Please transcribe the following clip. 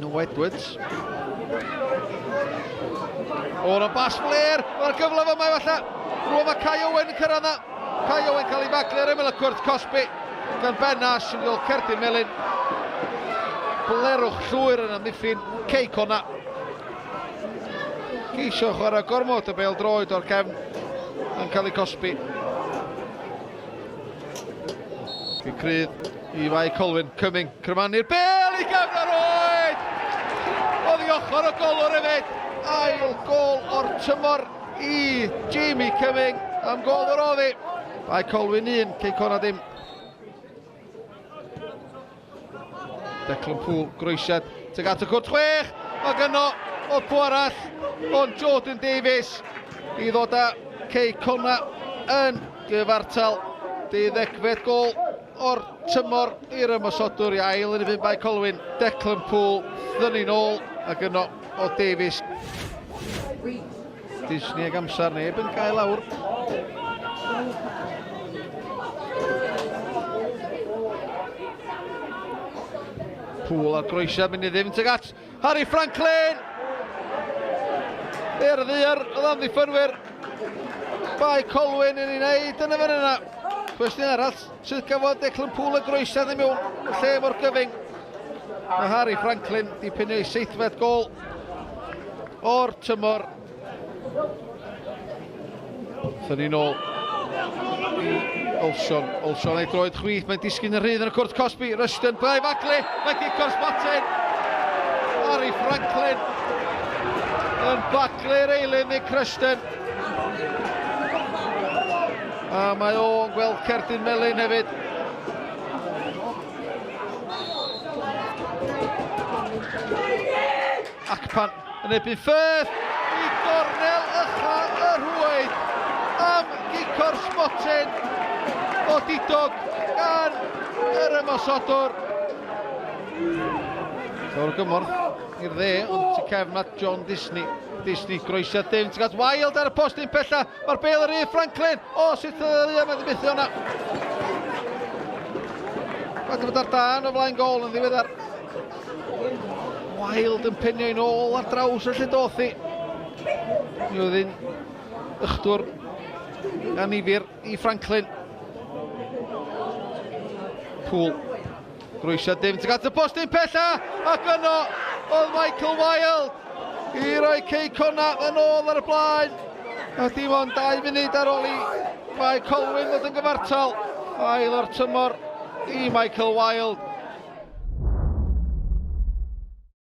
No Edwards. O'r bas fler, mae'r gyfle fama efallai. Rwan mae Kai Owen yn cyrraedd na. Kai Owen cael ei faglu ar ymyl y cwrt cosbi gan Ben Nash yn dod cerdyn melyn. Blerwch llwyr yn amddiffyn Cei Conna. Ceisio chwarae gormod y bêl droed o'r cefn yn cael ei cosbi. Fi crydd i Fae Colwyn, Cumming, crymanu'r bel i gefn ar oed! Oddi ochr y golwr hefyd! Ail gol o'r tymor i Jamie Cumming am gol o'r oddi. Bae Colwyn 1, Cei Connah dim. Declan Poole, groesiad tuag at y cwrt chwech, ac yno o pw arall, ond Jordan Davies i ddod â Cei Connah yn gyfartal. Deuddegfed gol o'r tymor i'r ymosodwr i ail yn y fun Bae Colwyn, Declan Poole, ddynnu nôl ac yno o Davies. Disney ag amser neb yn gael lawr. Poole ar groesiad mynd i ddim tuag at Harry Franklin! I'r ddiar, oedd amddiffynwyr Bae Colwyn yn ei wneud yn y fan yna. Cwestiwn arall, sut gafodd Declan Poole y groesiad i mewn y lle mor gyfyng? Mae Harry Franklin di pennu ei seithfed gol o'r tymor. Thynnu nôl i Olsson. Olsson ei droed chwith, mae'n disgyn yn rhydd yn y cwrt cosbi. Rushton, byddai faglu, mae'n gico'r sbotyn. Harry Franklin yn baglu'r eilydd Nick Rushton. A mae o'n gweld cerdyn melyn hefyd. Akpan yn erbyn Firth i gornel ycha y rhwyd am gico'r smotyn o didog gan yr ymosodwr. Llawr o gymorth i'r dde, ond tu cefn mae John Disney. Disney groesiad dim, tuag at Wild ar y postyn pella, mae'r bel ar Rhys Franklin. O, sut oedd e, mae'n methu hwnna. Wedi bod ar dan o flaen gol yn ddiweddar. Wild yn penio i'n ôl ar draws y lle doth i. Mi oedd un ychdwr gan ifir i Franklin. Poole. Groesiad dim tuag at y postyn pella ac yno oedd Michael Wild i roi Cei Connah yn ôl ar y blaen. A dim ond 2 munud ar ôl i Mae Colwyn fod yn gyfartal. Ail o'r tymor i Michael Wild.